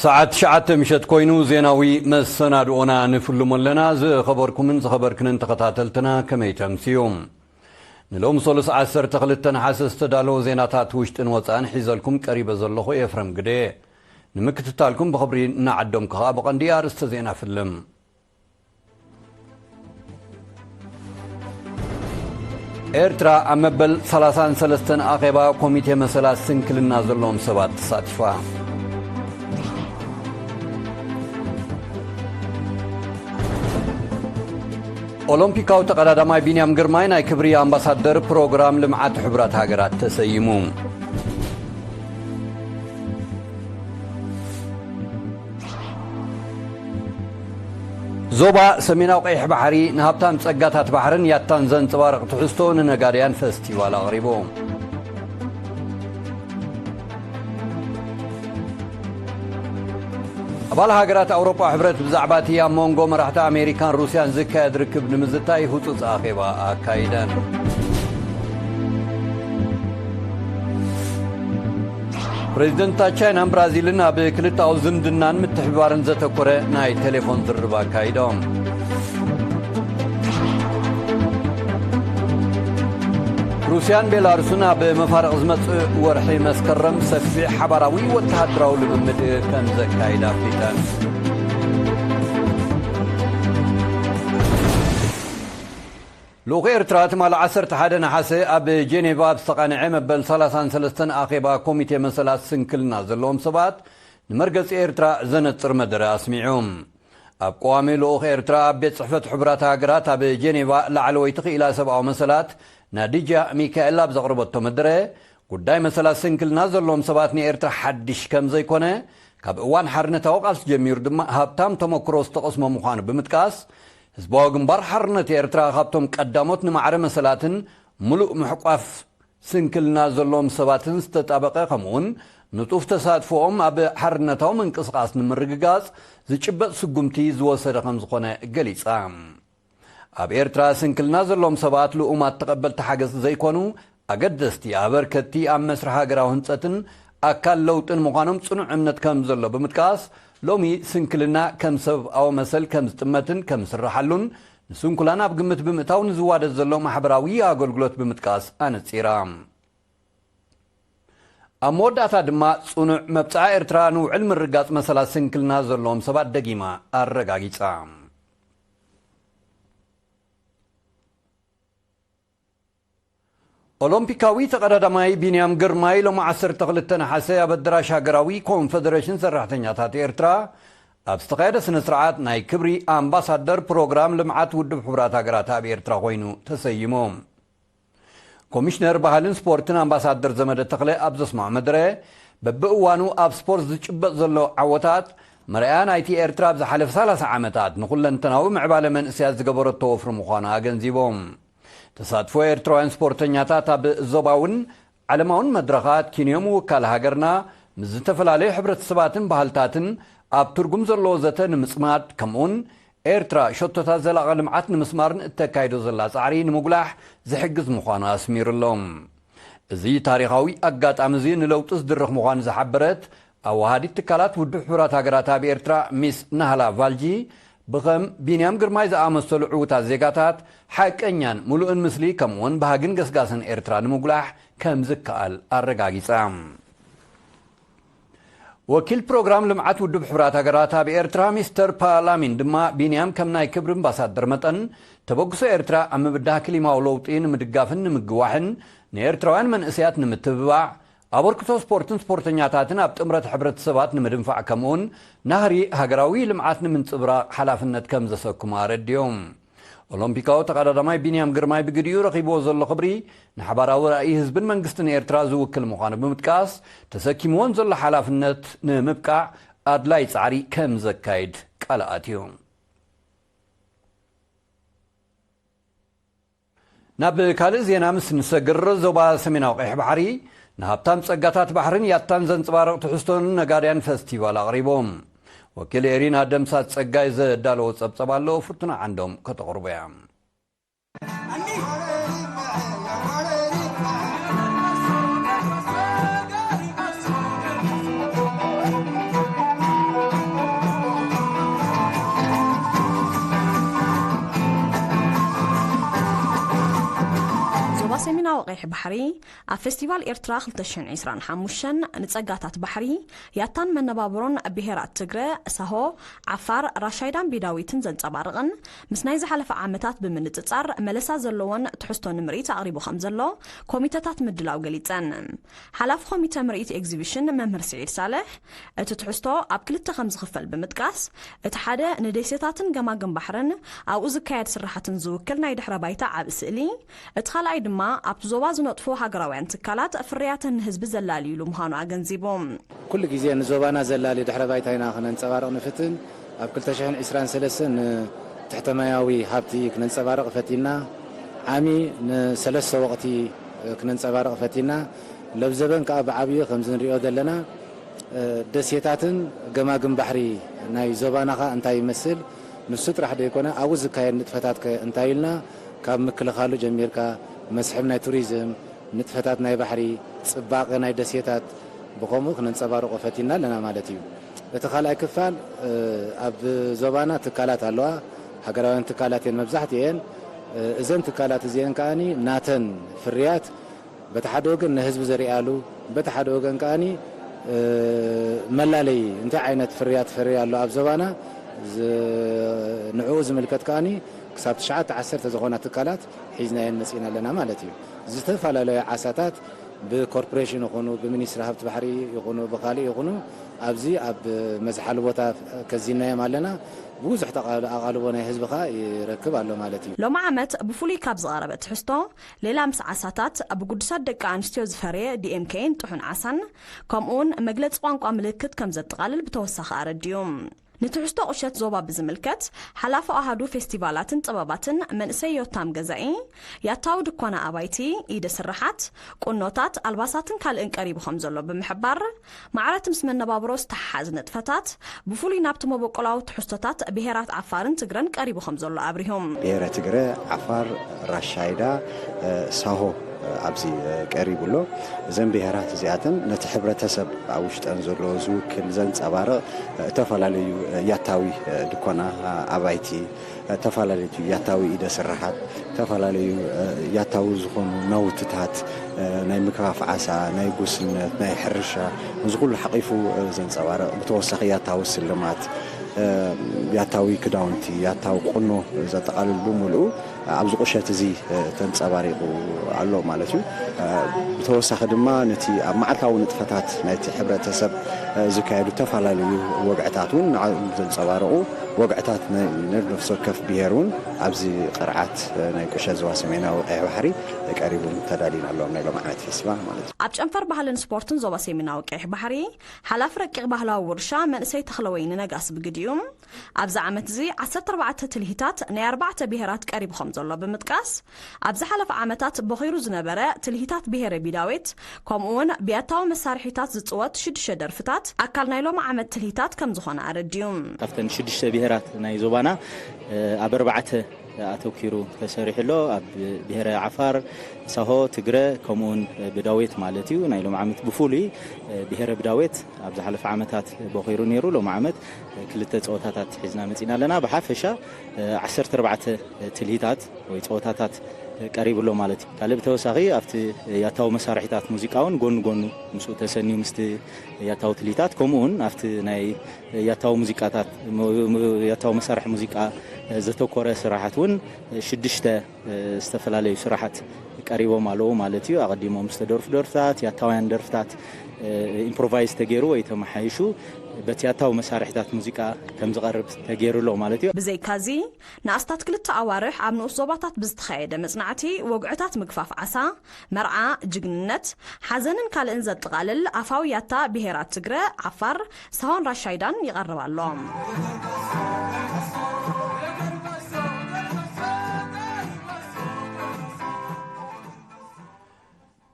ሰዓት ትሽዓተ ምሸት ኮይኑ ዜናዊ መሰናድኦና ንፍልሞ ኣለና። ዝኸበርኩምን ዝኸበርክንን ተኸታተልትና ከመይ ተምስዩ? ንሎም ሰሉስ ዓሰርተ ክልተ ነሓሰ ዝተዳለወ ዜናታት ውሽጥን ወፃእን ሒዘልኩም ቀሪበ ዘለኹ ኤፍረም ግደ። ንምክትታልኩም ብኽብሪ እናዓደምኩ ኸኣ ብቐንዲ ኣርእስተ ዜና ፍልም። ኤርትራ ኣብ መበል ሰላሳን ሰለስተን ኣኼባ ኮሚቴ መሰላት ስንክልና ዘለዎም ሰባት ተሳቲፋ። ኦሎምፒካዊ ተቐዳዳማይ ቢንያም ግርማይ ናይ ክብሪ ኣምባሳደር ፕሮግራም ልምዓት ሕቡራት ሃገራት ተሰይሙ። ዞባ ሰሜናዊ ቀይሕ ባሕሪ ንሃብታም ጸጋታት ባሕርን ያታን ዘንጸባርቕ ትሕዝቶ ንነጋድያን ፈስቲቫል ኣቕሪቡ። ኣባል ሃገራት ኣውሮጳ ሕብረት ብዛዕባ እቲ ኣብ መንጎ መራሕቲ ኣሜሪካን ሩስያን ዝካየድ ርክብ ንምዝታይ ህጹጽ ኣኼባ ኣካይደን። ፕሬዚደንታት ቻይናን ብራዚልን ኣብ ክልተኣዊ ዝምድናን ምትሕብባርን ዘተኮረ ናይ ቴሌፎን ዝርርብ ኣካይዶም። ሩስያን ቤላሩስን ኣብ መፋርቕ ዝመጽእ ወርሒ መስከረም ሰፊሕ ሓባራዊ ወተሃደራዊ ልምምድ ከም ዘካይዳ ኣፍሊጠን። ልኡኽ ኤርትራ ትማሊ ዓሰርተ ሓደ ነሓሰ ኣብ ጄኔቫ ኣብ ዝተቓንዐ መበል ሰላሳን ሰለስተን ኣኼባ ኮሚቴ መሰላት ስንክልና ዘለዎም ሰባት ንመርገጺ ኤርትራ ዘነጽር መደረ ኣስሚዑ። ኣብ ቀዋሚ ልኡኽ ኤርትራ ኣብ ቤት ጽሕፈት ሕቡራት ሃገራት ኣብ ጄኔቫ ላዕለወይቲ ክኢላ ሰብኣዊ መሰላት ናዲጃ ሚካኤል ኣብ ዘቕረበቶ መደረ፣ ጉዳይ መሰላት ስንክልና ዘለዎም ሰባት ንኤርትራ ሓድሽ ከም ዘይኮነ፣ ካብ እዋን ሓርነታዊ ቃልሲ ጀሚሩ ድማ ሃብታም ተመክሮ ዝተቐስሞ ምዃኑ ብምጥቃስ፣ ህዝባዊ ግንባር ሓርነት ኤርትራ ካብቶም ቀዳሞት ንማዕረ መሰላትን ምሉእ ምሕቋፍ ስንክልና ዘለዎም ሰባትን ዝተጣበቐ፣ ከምኡውን ንጡፍ ተሳትፎኦም ኣብ ሓርነታዊ ምንቅስቓስ ንምርግጋጽ ዝጭበጥ ስጉምቲ ዝወሰደ ከም ዝኾነ ገሊጻ። ኣብ ኤርትራ ስንክልና ዘለዎም ሰባት ልኡማት ተቐበልቲ ሓገዝ ዘይኮኑ፣ ኣገደስቲ ኣበርከትቲ ኣብ መስርሕ ሃገራዊ ህንጸትን ኣካል ለውጥን ምዃኖም ጽኑዕ እምነት ከም ዘሎ ብምጥቃስ፣ ሎሚ ስንክልና ከም ሰብኣዊ መሰል ከም ዝጥመትን ከም ዝስረሓሉን ንስንኩላን ኣብ ግምት ብምእታው ንዝዋደድ ዘሎ ማሕበራዊ ኣገልግሎት ብምጥቃስ ኣነጺራ። ኣብ መወዳእታ ድማ ጽኑዕ መብጽዓ ኤርትራ ንውዕል ምርጋጽ መሰላት ስንክልና ዘለዎም ሰባት ደጊማ ኣረጋጊጻ። ኦሎምፒካዊ ተቐዳዳማይ ቢንያም ግርማይ ሎሚ ዓሰርተ ክልተ ነሓሰ ኣብ ኣዳራሽ ሃገራዊ ኮንፈደሬሽን ሰራሕተኛታት ኤርትራ ኣብ ዝተኻየደ ስነ ስርዓት ናይ ክብሪ ኣምባሳደር ፕሮግራም ልምዓት ውድብ ሕቡራት ሃገራት ኣብ ኤርትራ ኮይኑ ተሰይሙ። ኮሚሽነር ባህልን ስፖርትን ኣምባሳደር ዘመደ ተኽለ ኣብ ዘስምዖ መደረ፣ በብእዋኑ ኣብ ስፖርት ዝጭበጥ ዘሎ ዓወታት መርኣያ ናይቲ ኤርትራ ኣብ ዝሓለፈ ሰላሳ ዓመታት ንኹለንተናዊ ምዕባለ መንእሰያት ዝገበረቶ ወፍሪ ምዃኑ ኣገንዚቦም። ተሳትፎ ኤርትራውያን ስፖርተኛታት ኣብ ዞባውን ዓለማውን መድረኻት ኪንዮ ምውካል ሃገርና ምስ ዝተፈላለዩ ሕብረተሰባትን ባህልታትን ኣብ ትርጉም ዘለዎ ዘተ ንምጽማድ፣ ከምኡውን ኤርትራ ሸቶታት ዘላቒ ልምዓት ንምስማርን እተካይዶ ዘላ ጻዕሪ ንምጉላሕ ዝሕግዝ ምዃኑ ኣስሚሩሎም። እዚ ታሪኻዊ ኣጋጣሚ እዚ ንለውጢ ዝድርኽ ምዃኑ ዝሓበረት ኣወሃዲት ትካላት ውድብ ሕቡራት ሃገራት ኣብ ኤርትራ ሚስ ናህላ ቫልጂ፣ ብኸም ቢንያም ግርማይ ዝኣመሰሉ ዕዉታት ዜጋታት ሓቀኛን ምሉእን ምስሊ ከምኡውን ባህግን ገስጋስን ኤርትራ ንምጉላሕ ከም ዝከኣል ኣረጋጊጻ። ወኪል ፕሮግራም ልምዓት ውድብ ሕቡራት ሃገራት ኣብ ኤርትራ ሚስተር ፓላሚን ድማ ቢንያም ከም ናይ ክብሪ ኣምባሳደር መጠን ተበግሶ ኤርትራ ኣብ ምብዳህ ክሊማዊ ለውጢ ንምድጋፍን ንምግዋሕን ንኤርትራውያን መንእሰያት ንምትብባዕ ኣበርክቶ ስፖርትን ስፖርተኛታትን ኣብ ጥምረት ሕብረተሰባት ንምድንፋዕ ከምኡውን ናህሪ ሃገራዊ ልምዓት ንምንጽብራቕ ሓላፍነት ከም ዘሰክሙ ኣረድዮም። ኦሎምፒካዊ ተቐዳዳማይ ቢንያም ግርማይ ብግዲኡ ረኺብዎ ዘሎ ክብሪ ንሓባራዊ ራእይ ህዝብን መንግስትን ኤርትራ ዝውክል ምዃኑ ብምጥቃስ፣ ተሰኪምዎን ዘሎ ሓላፍነት ንምብቃዕ ኣድላይ ጻዕሪ ከም ዘካይድ ቃል ኣትዩ። ናብ ካልእ ዜና ምስ ንሰግር፣ ዞባ ሰሜናዊ ቀይሕ ባሕሪ ንሃብታም ጸጋታት ባሕርን ያታን ዘንጸባርቕ ትሕዝቶን ነጋድያን ፈስቲቫል ኣቕሪቦም። ወኪል ኤሪና ደምሳት ጸጋይ ዘዳለዎ ጸብጸብ ኣሎ፣ ፍርቱና ዓንዶም ከተቕርቦ እያ። ቀይሕ ባሕሪ ኣብ ፌስቲቫል ኤርትራ ክልተ ሽሕን ዕስራን ሓሙሽተን ንጸጋታት ባሕሪ፣ ያታን መነባብሮን ብሄራት ትግረ፣ ሳሆ፣ ዓፋር፣ ራሻይዳን ቤዳዊትን ዘንጸባርቕን ምስ ናይ ዝሓለፈ ዓመታት ብምንጽጻር መለሳ ዘለዎን ትሕዝቶ ንምርኢት ኣቕሪቡ ከም ዘሎ ኮሚተታት ምድላው ገሊጸን። ሓላፊ ኮሚተ ምርኢት ኤግዚቢሽን መምህር ስዒድ ሳልሕ፣ እቲ ትሕዝቶ ኣብ ክልተ ከም ዝኽፈል ብምጥቃስ፣ እቲ ሓደ ንደሴታትን ገማግም ባሕርን ኣብኡ ዝካየድ ስራሓትን ዝውክል ናይ ድሕረ ባይታ ዓቢ ስእሊ፣ እቲ ካልኣይ ድማ ኣብቲ ዞባ ዝነጥፉ ሃገራውያን ትካላት ፍርያተን ንህዝቢ ዘላልዩሉ ምዃኑ ኣገንዚቡ። ኩሉ ግዜ ንዞባና ዘላሊ ድሕረ ባይታ ኢና ክነንጸባርቕ ንፍትን። ኣብ ክልተ ሽሕን ዕስራን ሰለስተን ንትሕተ ማያዊ ሃብቲ ክነንጸባርቕ ፈቲና። ዓሚ ንሰለስተ ወቕቲ ክነንጸባርቕ ፈቲና። ለብዘበን ከኣ ብዓብዩ ከምዚ ንሪኦ ዘለና ደሴታትን ገማግም ባሕሪ ናይ ዞባና ኸኣ እንታይ ይመስል፣ ንሱ ጥራሕ ደይኮነ ኣብኡ ዝካየድ ንጥፈታት ከ እንታይ ኢልና፣ ካብ ምክልኻሉ ጀሚርካ፣ መስሕብ ናይ ቱሪዝም፣ ንጥፈታት ናይ ባሕሪ፣ ጽባቐ ናይ ደሴታት ብኸምኡ ክነንጸባርቆ ፈቲና ኣለና ማለት እዩ። እቲ ካልኣይ ክፋል ኣብ ዞባና ትካላት ኣለዋ። ሃገራውያን ትካላት እየን መብዛሕትኤን። እዘን ትካላት እዚአን ከኣኒ ናተን ፍርያት በቲ ሓደ ወገን ንህዝቢ ዘሪኣሉ፣ በቲ ሓደ ወገን ከኣኒ መላለይ እንታይ ዓይነት ፍርያት ፈርያ ኣሎ ኣብ ዞባና፣ ንዕኡ ዝምልከት ከኣኒ ክሳብ ትሽዓተ ዓሰርተ ዝኾና ትካላት ሒዝናየን መጺእና ኣለና ማለት እዩ። ዝተፈላለዩ ዓሳታት ብኮርፖሬሽን ይኹኑ ብሚኒስትሪ ሃብቲ ባሕሪ ይኹኑ ብኻልእ ይኹኑ ኣብዚ ኣብ መዝሓሊ ቦታ ከዚናዮም ኣለና። ብዙሕ ኣቓልቦ ናይ ህዝቢ ኸኣ ይረክብ ኣሎ ማለት እዩ። ሎሚ ዓመት ብፍሉይ ካብ ዝቐረበ ትሕዝቶ፣ ሌላ ምስ ዓሳታት፣ ብጉዱሳት ደቂ ኣንስትዮ ዝፈረየ ዲኤምኬን ጥሑን ዓሳን፣ ከምኡውን መግለጺ ቋንቋ ምልክት ከም ዘጠቓልል ብተወሳኺ ኣረዲኡ። ንትሕዝቶ ቁሸት ዞባ ብዝምልከት፣ ሓላፊ ኣሃዱ ፌስቲቫላትን ጥበባትን መንእሰይ ዮታም ገዛኢ፣ ያታዊ ድኳና ኣባይቲ፣ ኢደ ስርሓት፣ ቁኖታት፣ ኣልባሳትን ካልእን ቀሪቡ ከም ዘሎ ብምሕባር፣ ማዕረት ምስ መነባብሮ ዝተሓሓዝ ንጥፈታት ብፍሉይ ናብቲ መበቆላዊ ትሕዝቶታት ብሄራት ዓፋርን ትግረን ቀሪቡ ከም ዘሎ ኣብሪሆም። ብሄረ ትግረ፣ ዓፋር፣ ራሻይዳ፣ ሳሆ ኣብዚ ቀሪቡ ኣሎ። እዘን ብሄራት እዚኣተን ነቲ ሕብረተሰብ ኣብ ውሽጠን ዘሎ ዝውክል ዘንጸባርቕ እተፈላለዩ ያታዊ ድኮና ኣባይቲ፣ እተፈላለዩ ያታዊ ኢደ ስራሓት፣ እተፈላለዩ ያታዊ ዝኾኑ ናውትታት፣ ናይ ምክፋፍ ዓሳ፣ ናይ ጉስነት፣ ናይ ሕርሻ፣ እዚ ኩሉ ሓቒፉ ዘንጸባርቕ፣ ብተወሳኺ ያታዊ ስልማት፣ ያታዊ ክዳውንቲ፣ ያታዊ ቁኖ ዘጠቓልል ብምልኡ ኣብዚ ቁሸት እዚ ተንጸባሪቑ ኣሎ ማለት እዩ። ብተወሳኺ ድማ ነቲ ኣብ መዓልታዊ ንጥፈታት ናይቲ ሕብረተሰብ ዝካየዱ ዝተፈላለዩ ወግዕታት እውን ንዕኡ ዘንጸባርቑ ወግዕታት ናይ ነፍሲ ወከፍ ብሄር እውን ኣብዚ ቅርዓት ናይ ቁሸት ዞባ ሰሜናዊ ቀይሕ ባሕሪ ቀሪቡን ተዳልዩን ኣለዎም ናይ ሎም ዓመት ፌስቲቫል ማለት እዩ። ኣብ ጨንፈር ባህልን ስፖርትን ዞባ ሰሜናዊ ቀይሕ ባሕሪ ሓላፊ ረቂቕ ባህላዊ ውርሻ መንእሰይ ተኽለወይኒ ነጋስ ብግዲኡ፣ ኣብዚ ዓመት እዚ ዓሰርተ ኣርባዕተ ትልሂታት ናይ ኣርባዕተ ብሄራት ቀሪቡ ከም ዘሎ ብምጥቃስ፣ ኣብ ዝሓለፈ ዓመታት በኺሩ ዝነበረ ትልሂታት ብሄረ ቢዳዌት፣ ከምኡ እውን ብያታዊ መሳርሒታት ዝጽወት ሽዱሽተ ደርፍታት ኣካል ናይ ሎም ዓመት ትልሂታት ከም ዝኾነ ኣረዲዩ። ካብተን ሽዱሽተ ብሄራት ናይ ዞባና ኣብ ኣርባዕተ ኣተኪሩ ተሰሪሑ ኣሎ። ኣብ ብሄረ ዓፋር፣ ሳሆ፣ ትግረ፣ ከምኡውን ብዳዌት ማለት እዩ። ናይ ሎም ዓመት ብፍሉይ ብሄረ ብዳዌት ኣብ ዝሓለፈ ዓመታት በኺሩ ነይሩ። ሎም ዓመት ክልተ ጸወታታት ሒዝና መጺና ኣለና። ብሓፈሻ ዓሰርተ ኣርባዕተ ትልሂታት ወይ ጸወታታት ቀሪቡ ኣሎ ማለት እዩ። ካልእ ብተወሳኺ ኣብቲ ያታዊ መሳርሒታት ሙዚቃ እውን ጎኑ ጎኑ ምስኡ ተሰንዩ ምስቲ ያታዊ ትልሂታት ከምኡ እውን ኣብቲ ናይ ያታዊ ሙዚቃታት ያታዊ መሳርሒ ሙዚቃ ዘተኮረ ስራሓት እውን ሽዱሽተ ዝተፈላለዩ ስራሓት ቀሪቦም ኣለዉ ማለት እዩ። ኣቐዲሞም ዝተደርፉ ደርፍታት፣ ያታውያን ደርፍታት ኢምፕሮቫይዝ ተገይሩ ወይ ተመሓይሹ በቲ ያታዊ መሳርሒታት ሙዚቃ ከም ዝቐርብ ተገይሩ ኣሎ ማለት እዩ። ብዘይካዚ ንኣስታት ክልተ ኣዋርሕ ኣብ ንኡስ ዞባታት ብዝተኻየደ መጽናዕቲ ወግዕታት ምግፋፍ ዓሳ፣ መርዓ፣ ጅግንነት፣ ሓዘንን ካልእን ዘጠቓልል ኣፋዊ ያታ ብሄራት ትግረ፣ ዓፋር፣ ሳሆን ራሻይዳን ይቐርብ ኣሎ።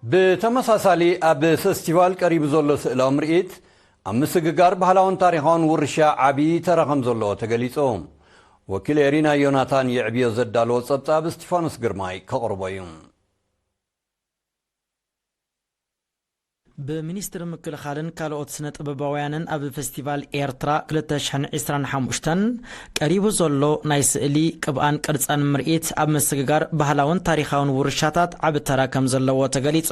ብተመሳሳሊ ኣብ ፈስቲቫል ቀሪቡ ዘሎ ስእላዊ ምርኢት ኣብ ምስግጋር ባህላውን ታሪኻውን ውርሻ ዓብዪ ተራ ከም ዘለዎ ተገሊጹ። ወኪል ኤሪና ዮናታን የዕብዮ ዘዳለዎ ጸብጻብ እስቲፋኖስ ግርማይ ከቕርቦ እዩ። ብሚኒስትሪ ምክልኻልን ካልኦት ስነ ጥበባውያንን ኣብ ፌስቲቫል ኤርትራ ክልተ ሽሕን ዕስራን ሓሙሽተን ቀሪቡ ዘሎ ናይ ስእሊ ቅብኣን ቅርጻን ምርኢት ኣብ ምስግጋር ባህላውን ታሪኻውን ውርሻታት ዓቢ ተራ ከም ዘለዎ ተገሊጹ።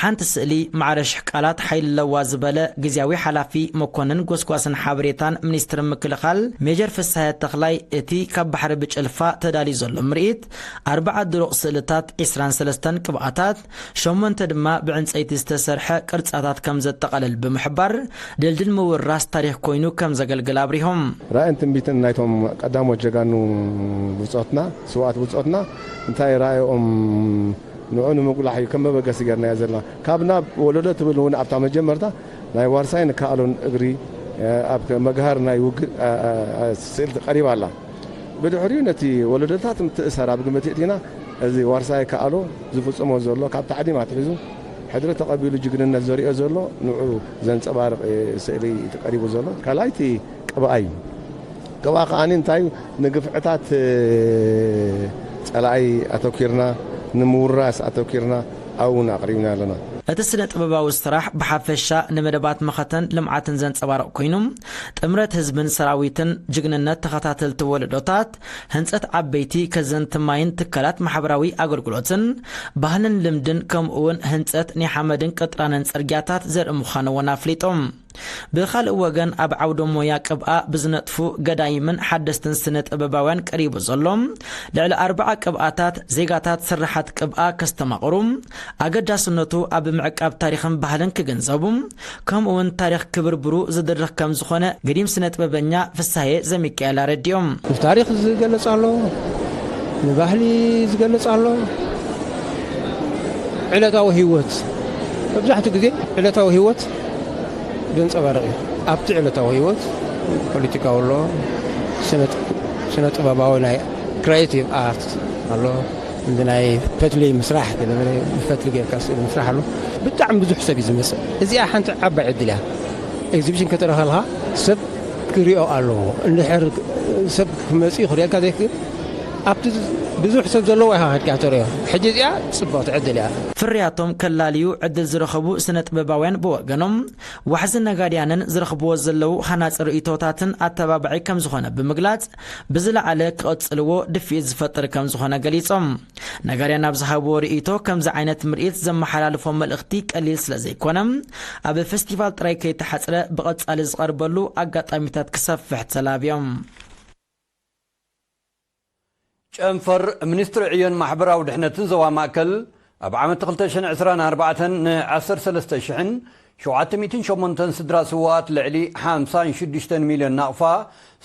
ሓንቲ ስእሊ ማዕረ ሽሕ ቃላት ሓይሊ ኣለዋ ዝበለ ግዝያዊ ሓላፊ መኮንን ጎስጓስን ሓበሬታን ሚኒስትሪ ምክልኻል ሜጀር ፍስሃየ ተኽላይ፣ እቲ ካብ ባሕሪ ብጭልፋ ተዳልዩ ዘሎ ምርኢት ኣርብዓ ድሩቕ ስእልታት፣ ዕስራን ሰለስተን ቅብኣታት፣ ሸሞንተ ድማ ብዕንጸይቲ ዝተሰርሐ ቅርጻታት ከም ዘጠቓልል ብምሕባር፣ ድልድል ምውራስ ታሪኽ ኮይኑ ከም ዘገልግል ኣብሪሆም። ራእይን ትንቢትን ናይቶም ቀዳሞት ጀጋኑ ብጾትና፣ ስውኣት ብጾትና፣ እንታይ ራእዮም ንዑ ንምጉላሕ እዩ ከም መበገሲ ጌርናዮ ዘለና። ካብ ናብ ወለዶ ትብል እውን ኣብታ መጀመርታ ናይ ዋርሳይ ንከኣሎን እግሪ፣ ኣብ መግሃር ናይ ውግእ ስእሊ ቀሪባ ኣላ። ብድሕሪኡ ነቲ ወለዶታት ምትእሳር ኣብ ግምት እቲና፣ እዚ ዋርሳይ ከኣሎ ዝፍጽሞ ዘሎ ካብ ታዕሊም ኣትሒዙ ሕድሪ ተቐቢሉ ጅግንነት ዘሪኦ ዘሎ ንዑ ዘንጸባርቕ ስእሊ እዩ ቀሪቡ ዘሎ። ካልኣይቲ ቅብኣ እዩ። ቅብኣ ከኣ እንታይ እዩ? ንግፍዕታት ጸላኢ ኣተኪርና፣ ንምውራስ ኣተኪርና ኣብኡ እውን ኣቕሪብና ኣለና። እቲ ስነ ጥበባዊ ስራሕ ብሓፈሻ ንመደባት መኸተን ልምዓትን ዘንጸባርቕ ኮይኑ፣ ጥምረት ህዝብን ሰራዊትን፣ ጅግንነት ተኸታተልቲ ወለዶታት፣ ህንጸት ዓበይቲ ከዘንቲ ማይን ትካላት ማሕበራዊ ኣገልግሎትን፣ ባህልን ልምድን፣ ከምኡውን ህንጸት ናይ ሓመድን ቅጥራንን ጽርግያታት ዘርኢ ምዃኑ እውን ኣፍሊጦም። ብኻልእ ወገን፣ ኣብ ዓውደ ሞያ ቅብኣ ብዝነጥፉ ገዳይምን ሓደስትን ስነ ጥበባውያን ቀሪቡ ዘሎ ልዕሊ ኣርብዓ ቅብኣታት፣ ዜጋታት ስራሓት ቅብኣ ከስተማቕሩ፣ ኣገዳስነቱ ኣብ ምዕቃብ ታሪኽን ባህልን ክግንዘቡ፣ ከምኡ እውን ታሪኽ ክብርብሩ ዝድርኽ ከም ዝኾነ ገዲም ስነ ጥበበኛ ፍስሃየ ዘሚካኤል ኣረዲኦም። ንታሪኽ ዝገልጽ ኣሎ፣ ንባህሊ ዝገልጽ ኣሎ። ዕለታዊ ህይወት፣ መብዛሕትኡ ግዜ ዕለታዊ ህይወት ዘንጸባርቕ እዩ። ኣብቲ ዕለታዊ ህይወት ፖለቲካዊ ኣሎ፣ ስነ-፣ ስነ ጥበባዊ ናይ ክሪኤቲቭ ኣርት ኣሎ፣ እንዲ ናይ ፈትሊ ምስራሕ፣ ፈትሊ ጌርካ ስእሊ ምስራሕ ኣሎ። ብጣዕሚ ብዙሕ ሰብ እዩ ዝመጽእ። እዚኣ ሓንቲ ዓባይ ዕድል እያ። ኤግዚቢሽን ከተረኸልካ ሰብ ክሪኦ ኣለዎ። እንድሕር ሰብ ክመጽእ ክሪኤልካ ዘይክእል፣ ኣብቲ ብዙሕ ሰብ ዘለዎ ኢኻ ከድካ ተሪኦ። ሕጂ እዚኣ ጽብቕቲ ዕድል እያ። ፍርያቶም ከላልዩ ዕድል ዝረኸቡ ስነ ጥበባውያን ብወገኖም፣ ዋሕዚ ነጋድያንን ዝረኽብዎ ዘለዉ ሃናጺ ርእይቶታትን ኣተባባዒ ከም ዝኾነ ብምግላጽ፣ ብዝለዓለ ክቐጽልዎ ድፍኢት ዝፈጥር ከም ዝኾነ ገሊጾም። ነጋድያን ኣብ ዝሃብዎ ርእይቶ፣ ከምዚ ዓይነት ምርኢት ዘመሓላልፎ መልእኽቲ ቀሊል ስለ ዘይኮነ፣ ኣብ ፌስቲቫል ጥራይ ከይተሓጽረ ብቐጻሊ ዝቐርበሉ ኣጋጣሚታት ክሰፍሕ ተላብዮም። ጨንፈር ሚኒስትሪ ዕዮን ማሕበራዊ ድሕነትን ዞባ ማእከል፣ ኣብ ዓመት ክልተ ሽሕን ዕስራን ኣርባዕተን ን ዓሰርተ ሰለስተ ሽሕን ሸውዓተ ሚእትን ሸሞንተን ስድራ ስውኣት ልዕሊ ሓምሳን ሽዱሽተን ሚልዮን ናቕፋ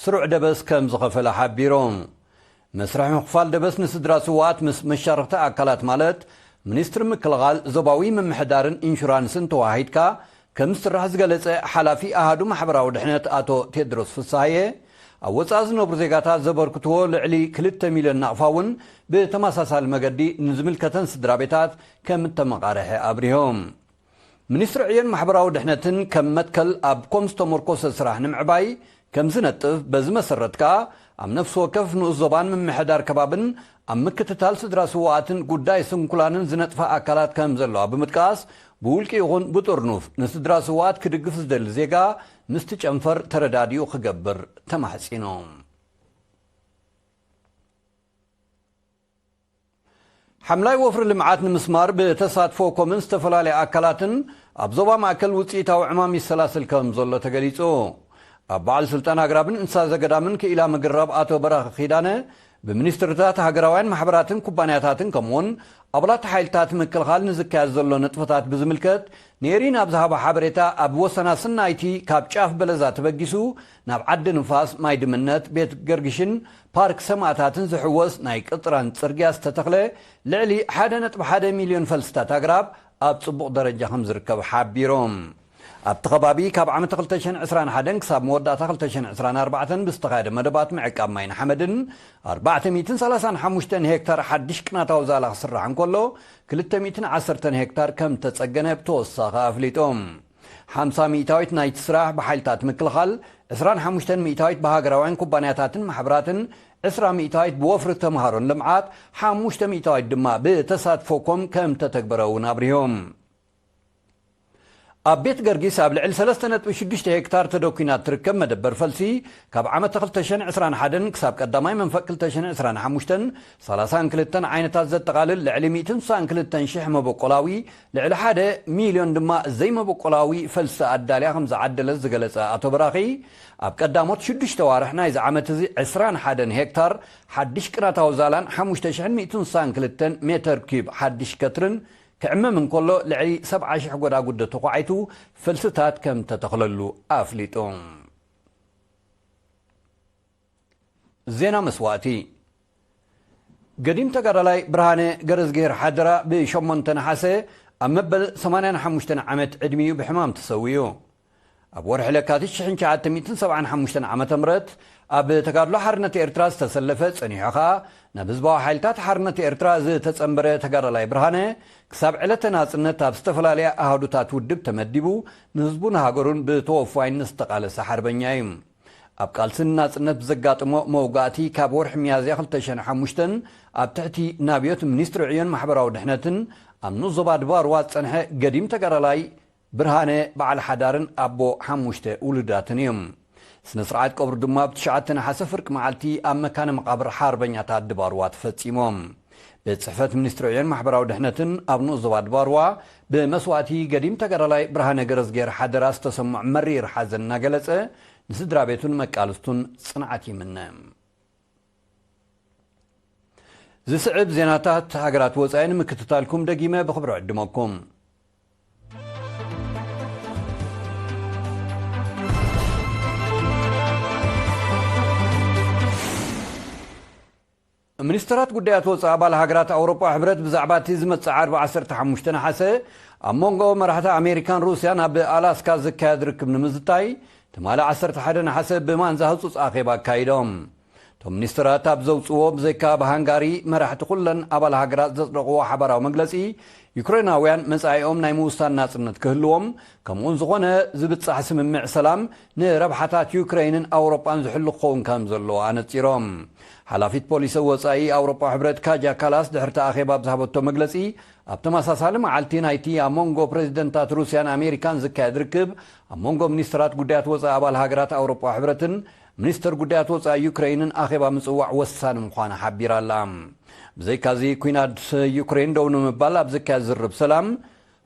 ስሩዕ ደበስ ከም ዝኸፈለ ሓቢሩ። መስርሕ ምኽፋል ደበስ ንስድራ ስውኣት ምስ መሻርኽቲ ኣካላት፣ ማለት ሚኒስትሪ ምክልኻል፣ ዞባዊ ምምሕዳርን ኢንሹራንስን ተወሃሂድካ ከም ዝስራሕ ዝገለጸ ሓላፊ ኣሃዱ ማሕበራዊ ድሕነት ኣቶ ቴድሮስ ፍስሃየ፣ ኣብ ወጻኢ ዝነብሩ ዜጋታት ዘበርክትዎ ልዕሊ ክልተ ሚልዮን ናቕፋ እውን ብተመሳሳሊ መገዲ ንዝምልከተን ስድራ ቤታት ከም እተመቓርሐ ኣብሪሆም። ሚኒስትሪ ዕዮን ማሕበራዊ ድሕነትን ከም መትከል ኣብ ኮም ዝተመርኮሰ ስራሕ ንምዕባይ ከም ዝነጥፍ፣ በዚ መሰረት ከኣ ኣብ ነፍሲ ወከፍ ንኡስ ዞባን ምምሕዳር ከባብን ኣብ ምክትታል ስድራ ስውኣትን ጉዳይ ስንኩላንን ዝነጥፋ ኣካላት ከም ዘለዋ ብምጥቃስ፣ ብውልቂ ይኹን ብጥርኑፍ ንስድራ ስውኣት ክድግፍ ዝደሊ ዜጋ ምስቲ ጨንፈር ተረዳዲኡ ክገብር ተማሕጺኖም። ሓምላይ ወፍሪ ልምዓት ንምስማር ብተሳትፎ ኮምን ዝተፈላለዩ ኣካላትን ኣብ ዞባ ማእከል ውፅኢታዊ ዕማም ይሰላስል ከም ዘሎ ተገሊጹ። ኣብ በዓል ስልጣን ኣግራብን እንስሳ ዘገዳምን ክኢላ ምግራብ ኣቶ በራኺ ኪዳነ፣ ብሚኒስትርታት ሃገራውያን ማሕበራትን ኩባንያታትን ከምኡውን ኣባላት ሓይልታት ምክልኻል ንዝካየድ ዘሎ ንጥፈታት ብዝምልከት ኔሪ ናብ ዝሃቦ ሓበሬታ፣ ኣብ ወሰናስን ናይቲ ካብ ጫፍ በለዛ ተበጊሱ ናብ ዓዲ ንፋስ፣ ማይ ድምነት፣ ቤት ገርግሽን ፓርክ ሰማእታትን ዝሕወስ ናይ ቅጥራን ጽርግያ ዝተተኽለ ልዕሊ ሓደ ነጥቢ ሓደ ሚልዮን ፈልስታት ኣግራብ ኣብ ጽቡቕ ደረጃ ከም ዝርከብ ሓቢሮም። ኣብቲ ከባቢ ካብ ዓመት ክልተ ሽሕን ዕስራን ሓደን ክሳብ መወዳእታ ክልተ ሽሕን ዕስራን ኣርባዕተን ብዝተኻየደ መደባት ምዕቃብ ማይን ሓመድን ኣርባዕተ ሚእትን ሰላሳን ሓሙሽተን ሄክታር ሓድሽ ቅናታዊ ዛላ ክስራሕ እንከሎ፣ ክልተ ሚእትን ዓሰርተን ሄክታር ከም ተጸገነ ብተወሳኺ ኣፍሊጦም። ሓምሳ ሚእታዊት ናይቲ ስራሕ ብሓይልታት ምክልኻል፣ ዕስራን ሓሙሽተን ሚእታዊት ብሃገራውያን ኩባንያታትን ማሕበራትን፣ ዕስራ ሚእታዊት ብወፍሪ ተምሃሮን ልምዓት፣ ሓሙሽተ ሚእታዊት ድማ ብተሳትፎ ኮም ከም ተተግበረ እውን ኣብሪሆም። ኣብ ቤት ገርጊስ ኣብ ልዕሊ ሰለስተ ነጥቢ ሽዱሽተ ሄክታር ተደኲና እትርከብ መደበር ፈልሲ፣ ካብ ዓመተ ክልተ ሽሕን ዕስራን ሓደን ክሳብ ቀዳማይ መንፈቅ ክልተ ሽሕን ዕስራን ሓሙሽተን፣ ሰላሳን ክልተን ዓይነታት ዘጠቓልል ልዕሊ ሚእትን ስሳን ክልተን ሽሕ መበቆላዊ፣ ልዕሊ ሓደ ሚልዮን ድማ ዘይመበቆላዊ ፈልሲ ኣዳልያ ከም ዝዓደለት ዝገለጸ ኣቶ በራኺ፣ ኣብ ቀዳሞት ሽዱሽተ ዋርሕ ናይዚ ዓመት እዚ ዕስራን ሓደን ሄክታር ሓድሽ ቅናታዊ ዛላን ሓሙሽተ ሽሕን ሚእትን ስሳን ክልተን ሜተር ኪዩብ ሓድሽ ከትርን ክዕመም እንከሎ፣ ልዕሊ ሰብዓ ሽሕ ጎዳጉዲ ተዃዒቱ ፈልስታት ከም ተተኽለሉ ኣፍሊጡ። ዜና መስዋእቲ። ገዲም ተጋዳላይ ብርሃነ ገረዝግሄር ሓደራ ብሸሞንተ ነሓሰ ኣብ መበል ሰማንያን ሓሙሽተን ዓመት ዕድሚኡ ብሕማም ተሰዊኡ። ኣብ ወርሒ ለካቲት ሽሕን ትሽዓተ ሚእትን ሰብዓን ሓሙሽተን ዓመተ ምህረት ኣብ ተጋድሎ ሓርነት ኤርትራ ዝተሰለፈ፣ ጸኒሑ ኸኣ ናብ ህዝባዊ ሓይልታት ሓርነት ኤርትራ ዝተጸንበረ ተጋዳላይ ብርሃነ፣ ክሳብ ዕለተ ናጽነት ኣብ ዝተፈላለያ ኣሃዱታት ውድብ ተመዲቡ፣ ንህዝቡን ሃገሩን ብተወፋይነት ዝተቓለሰ ሓርበኛ እዩ። ኣብ ቃልሲ ንናጽነት ብዘጋጠሞ መውጋእቲ፣ ካብ ወርሒ ሚያዝያ ክልተ ሽሕን ሓሙሽተን ኣብ ትሕቲ ናብዮት ሚኒስትሪ ዕዮን ማሕበራዊ ድሕነትን ኣብ ንኡስ ዞባ ድባርዋ ዝጸንሐ ገዲም ተጋዳላይ ብርሃነ በዓል ሓዳርን ኣቦ ሓሙሽተ ውሉዳትን እዩ። ስነ ስርዓት ቀብሩ ድማ ኣብ ትሽዓተ ነሓሰ ፍርቂ መዓልቲ ኣብ መካነ መቓብር ሓርበኛታት ድባርዋ ተፈጺሙ። ቤት ጽሕፈት ሚኒስትሪ ዕዮን ማሕበራዊ ድሕነትን ኣብ ንኡስ ዞባ ድባርዋ፣ ብመስዋእቲ ገዲም ተጋዳላይ ብርሃነ ገረዝጌር ሓደራ ዝተሰምዖ መሪር ሓዘን እናገለጸ፣ ንስድራ ቤቱን መቃልስቱን ጽንዓት ይምነ። ዝስዕብ ዜናታት ሃገራት ወጻኢ ንምክትታልኩም ደጊመ ብኽብሪ ዕድመኩም። ሚኒስትራት ጉዳያት ወጻኢ ኣባል ሃገራት ኣውሮጳ ሕብረት ብዛዕባ እቲ ዝመጽእ ዓርቢ ዓሰርተ ሓሙሽተ ነሓሰ ኣብ መንጎ መራሕቲ ኣሜሪካን ሩስያን ኣብ ኣላስካ ዝካየድ ርክብ ንምዝታይ፣ ትማሊ ዓሰርተ ሓደ ነሓሰ ብማንዛ ህጹጽ ኣኼባ ኣካይዶም። እቶም ሚኒስትራት ኣብ ዘውጽዎ፣ ብዘይካ ኣብ ሃንጋሪ፣ መራሕቲ ኩለን ኣባል ሃገራት ዘጽደቕዎ ሓባራዊ መግለጺ፣ ዩክሬናውያን መጻኢኦም ናይ ምውሳን ናጽነት ክህልዎም፣ ከምኡውን ዝኾነ ዝብጻሕ ስምምዕ ሰላም ንረብሓታት ዩክሬንን ኣውሮጳን ዝሕሉ ክኸውን ከም ዘለዎ ኣነጺሮም። ሓላፊት ፖሊሲ ወጻኢ ኣውሮጳ ሕብረት ካጃ ካላስ ድሕርቲ ኣኼባ ኣብ ዝሃበቶ መግለጺ፣ ኣብ ተመሳሳሊ መዓልቲ ናይቲ ኣብ መንጎ ፕሬዚደንታት ሩስያን ኣሜሪካን ዝካየድ ርክብ፣ ኣብ መንጎ ሚኒስትራት ጉዳያት ወጻኢ ኣባል ሃገራት ኣውሮጳ ሕብረትን ሚኒስተር ጉዳያት ወጻኢ ዩክሬንን ኣኼባ ምጽዋዕ ወሳኒ ምዃና ሓቢራ ኣላ። ብዘይካዚ፣ ኲናት ዩክሬን ደው ንምባል ኣብ ዝካየድ ዝርብ ሰላም፣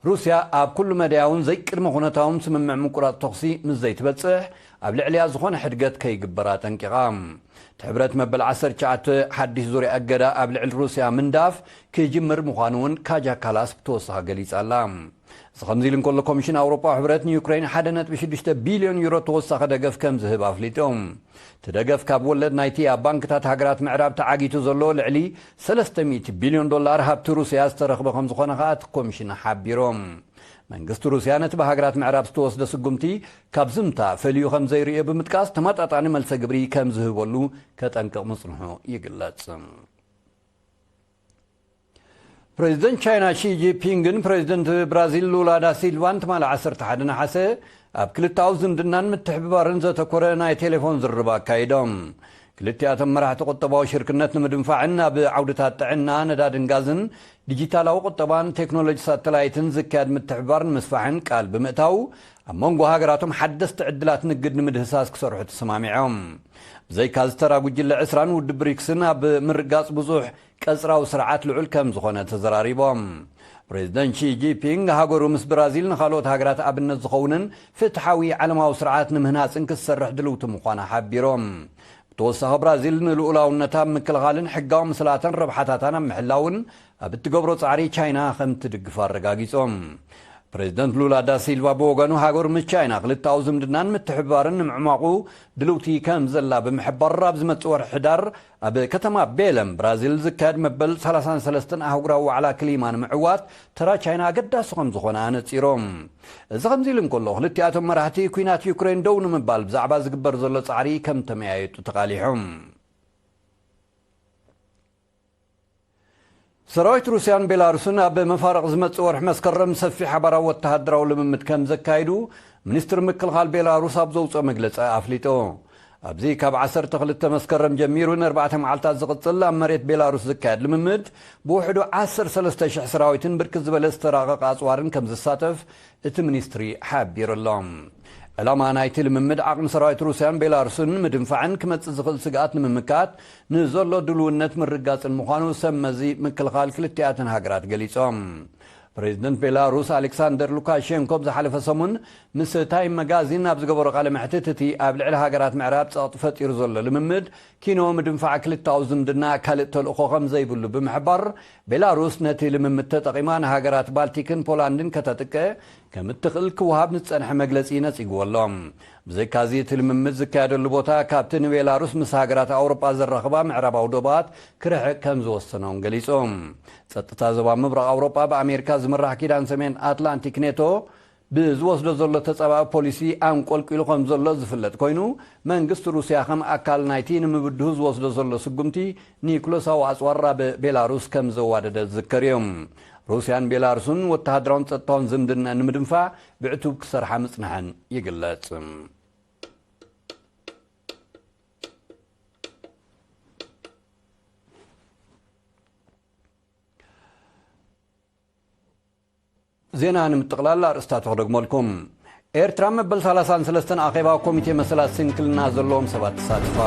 ሩስያ ኣብ ኩሉ መዳያውን ዘይቅድመ ኩነታውን ስምምዕ ምቁራጽ ተኹሲ ምስ ዘይትበጽሕ፣ ኣብ ልዕሊያ ዝኾነ ሕድገት ከይግበር ኣጠንቂቓ። እቲ ሕብረት መበል ዓሰርተ ትሽዓተ ሓድሽ ዙርያ እገዳ ኣብ ልዕሊ ሩስያ ምንዳፍ ክጅምር ምዃኑ እውን ካጃ ካላስ ብተወሳኺ ገሊጻ ኣላ። እዚ ከምዚ ኢሉ እንከሎ፣ ኮሚሽን ኣውሮጳ ሕብረት ንዩክሬን ሓደ ነጥቢ ሽዱሽተ ቢልዮን ዩሮ ተወሳኺ ደገፍ ከም ዝህብ ኣፍሊጡ። እቲ ደገፍ ካብ ወለድ ናይቲ ኣብ ባንክታት ሃገራት ምዕራብ ተዓጊቱ ዘሎ ልዕሊ ሰለስተ ሚእቲ ቢልዮን ዶላር ሃብቲ ሩስያ ዝተረኽበ ከም ዝኾነ ከኣ እቲ ኮሚሽን ሓቢሩ። መንግስቲ ሩስያ ነቲ ብሃገራት ምዕራብ ዝተወስደ ስጉምቲ ካብ ዝምታ ፈልዩ ከም ዘይርእዮ ብምጥቃስ፣ ተመጣጣኒ መልሰ ግብሪ ከም ዝህበሉ ከጠንቅቕ ምጽንሑ ይግለጽ። ፕሬዚደንት ቻይና ሺ ጂንፒንግን ፕሬዚደንት ብራዚል ሉላ ዳ ሲልቫን ትማሊ ዓሰርተ ሓደ ነሓሰ ኣብ ክልተኣዊ ዝምድናን ምትሕብባርን ዘተኮረ ናይ ቴሌፎን ዝርርብ ኣካይዶም። ክልቲኣቶም መራሕቲ ቁጠባዊ ሽርክነት ንምድንፋዕን ኣብ ዓውድታት ጥዕና፣ ነዳድን ጋዝን፣ ዲጂታላዊ ቁጠባን ቴክኖሎጂ ሳተላይትን ዝካየድ ምትሕብባር ንምስፋሕን ቃል ብምእታው፣ ኣብ መንጎ ሃገራቶም ሓደስቲ ዕድላት ንግድ ንምህሳስ ክሰርሑ ተሰማሚዖም። ብዘይካዚ፣ ተራ ጉጅለ ዕስራን ውድብ ብሪክስን ኣብ ምርግጋጽ ብዙሕ ቀጽራዊ ስርዓት ልዑል ከም ዝኾነ ተዘራሪቦም። ፕሬዚደንት ሺ ጂንፒንግ፣ ሃገሩ ምስ ብራዚል ንኻልኦት ሃገራት ኣብነት ዝኸውንን ፍትሓዊ ዓለማዊ ስርዓት ንምህናጽን ክትሰርሕ ድልውቲ ምዃና ሓቢሮም። ብተወሳኺ፣ ብራዚል ንልኡላውነታ ኣብ ምክልኻልን ሕጋዊ ምስላታን ረብሓታታን ኣብ ምሕላውን ኣብ እትገብሮ ጻዕሪ ቻይና ከም ትድግፋ ኣረጋጊጾም። ፕሬዚደንት ሉላ ዳ ሲልቫ ብወገኑ፣ ሃገሩ ምስ ቻይና ክልተኣዊ ዝምድናን ምትሕብባርን ንምዕማቑ ድልውቲ ከም ዘላ ብምሕባር፣ ኣብ ዝመጽእ ወርሒ ሕዳር ኣብ ከተማ ቤለም ብራዚል ዝካየድ መበል ሰላሳን ሰለስተን ኣህጉራዊ ዋዕላ ክሊማ ንምዕዋት ተራ ቻይና ኣገዳሲ ከም ዝኾነ ኣነጺሮም። እዚ ከምዚ ኢሉ እንከሎ፣ ክልቲኣቶም መራሕቲ፣ ኲናት ዩክሬን ደው ንምባል ብዛዕባ ዝግበር ዘሎ ጻዕሪ ከም ተመያየጡ ተቓሊሖም። ሰራዊት ሩስያን ቤላሩስን ኣብ መፋርቕ ዝመጽእ ወርሒ መስከረም ሰፊሕ ሓባራዊ ወተሃደራዊ ልምምድ ከም ዘካይዱ ሚኒስትሪ ምክልኻል ቤላሩስ ኣብ ዘውጽኦ መግለጺ ኣፍሊጡ። ኣብዚ ካብ ዓሰርተ ክልተ መስከረም ጀሚሩ ንኣርባዕተ መዓልታት ዝቕጽል ኣብ መሬት ቤላሩስ ዝካየድ ልምምድ ብውሕዱ ዓሰርተ ሰለስተ ሽሕ ሰራዊትን ብርክት ዝበለ ዝተራቐቐ ኣጽዋርን ከም ዝሳተፍ እቲ ሚኒስትሪ ሓቢሩ ኣሎ። ዕላማ ናይቲ ልምምድ ዓቕሚ ሰራዊት ሩስያን ቤላሩስን ንምድንፋዕን ክመጽእ ዝኽእል ስግኣት ንምምካት ንዘሎ ድልውነት ምርጋጽን ምዃኑ ሰብ መዚ ምክልኻል ክልቲኣተን ሃገራት ገሊጾም። ፕሬዚደንት ቤላሩስ ኣሌክሳንደር ሉካሼንኮ ኣብ ዝሓለፈ ሰሙን ምስ ታይም መጋዚን ኣብ ዝገበሮ ቃለ መሕትት፣ እቲ ኣብ ልዕሊ ሃገራት ምዕራብ ጸቕጢ ፈጢሩ ዘሎ ልምምድ ኪኖ ምድንፋዕ ክልታዊ ዝምድና ካልእ ተልእኾ ከም ዘይብሉ ብምሕባር፣ ቤላሩስ ነቲ ልምምድ ተጠቒማ ንሃገራት ባልቲክን ፖላንድን ከተጥቅዕ ከም እትኽእል ክወሃብ ንዝጸንሐ መግለጺ ነጺግዎ ኣሎ። ብዘይካዚ፣ እቲ ልምምድ ዝካየደሉ ቦታ ካብቲ ንቤላሩስ ምስ ሃገራት ኣውሮጳ ዘራኽባ ምዕራባዊ ዶባት ክርሕቕ ከም ዝወሰነ እውን ገሊጹ። ጸጥታ ዞባ ምብራቕ ኣውሮጳ ብኣሜሪካ ዝምራሕ ኪዳን ሰሜን ኣትላንቲክ ኔቶ ብዝወስዶ ዘሎ ተጻባኢ ፖሊሲ ኣንቆልቂሉ ከም ዘሎ ዝፍለጥ ኮይኑ፣ መንግስቲ ሩስያ ከም ኣካል ናይቲ ንምብድሁ ዝወስዶ ዘሎ ስጉምቲ ኒኩለሳዊ ኣጽዋር ኣብ ቤላሩስ ከም ዘዋደደ ዝዝከር እዩ። ሩስያን ቤላሩስን ወተሃደራውን ጸጥታውን ዝምድና ንምድንፋዕ ብዕቱብ ክሰርሓ ምጽንሐን ይግለጽ። ዜና ንምጥቕላል ኣርእስታቱ ክደግመልኩም። ኤርትራ መበል ሰላሳን ሰለስተን ኣኼባ ኮሚቴ መሰላት ስንክልና ዘለዎም ሰባት ተሳትፋ።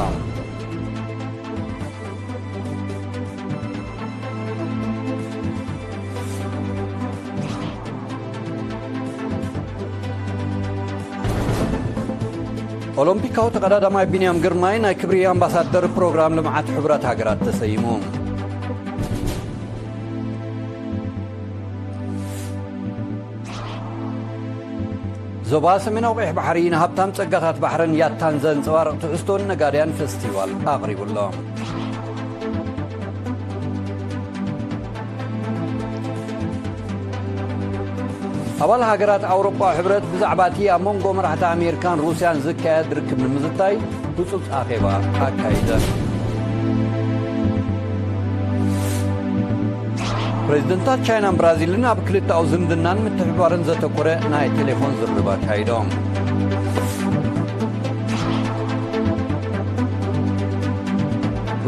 ኦሎምፒካዊ ተቐዳዳማይ ቢንያም ግርማይ ናይ ክብሪ ኣምባሳደር ፕሮግራም ልምዓት ሕቡራት ሃገራት ተሰይሙ። ዞባ ሰሜናዊ ቀይሕ ባሕሪ ንሃብታም ጸጋታት ባሕርን ያታን ዘንጸባርቕ ትሕዝቶን ነጋድያን ፈስቲቫል ኣቕሪቡ ኣሎ። ኣባል ሃገራት ኣውሮጳዊ ሕብረት ብዛዕባ እቲ ኣብ መንጎ መራሕቲ ኣሜሪካን ሩስያን ዝካየድ ርክብ ንምዝታይ ህጹጽ ኣኼባ ኣካይደን። ፕሬዚደንታት ቻይናን ብራዚልን ኣብ ክልተኣዊ ዝምድናን ምትሕብባርን ዘተኮረ ናይ ቴሌፎን ዝርርብ ኣካይዶም።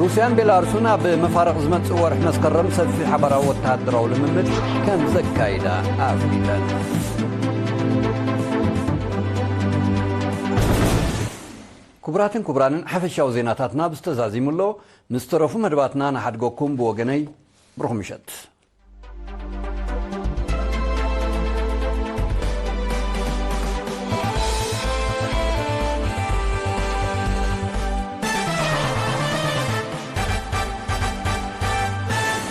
ሩስያን ቤላሩስን ኣብ መፋርቕ ዝመጽእ ወርሒ መስከረም ሰፊሕ ሓባራዊ ወተሃደራዊ ልምምድ ከም ዘካይዳ ኣፍሊጠን። ክቡራትን ክቡራንን፣ ሓፈሻዊ ዜናታትና ብዝተዛዚሙ ኣሎ። ምስ ተረፉ መደባትና ንሓድገኩም ብወገነይ። ብሩኽ ምሸት።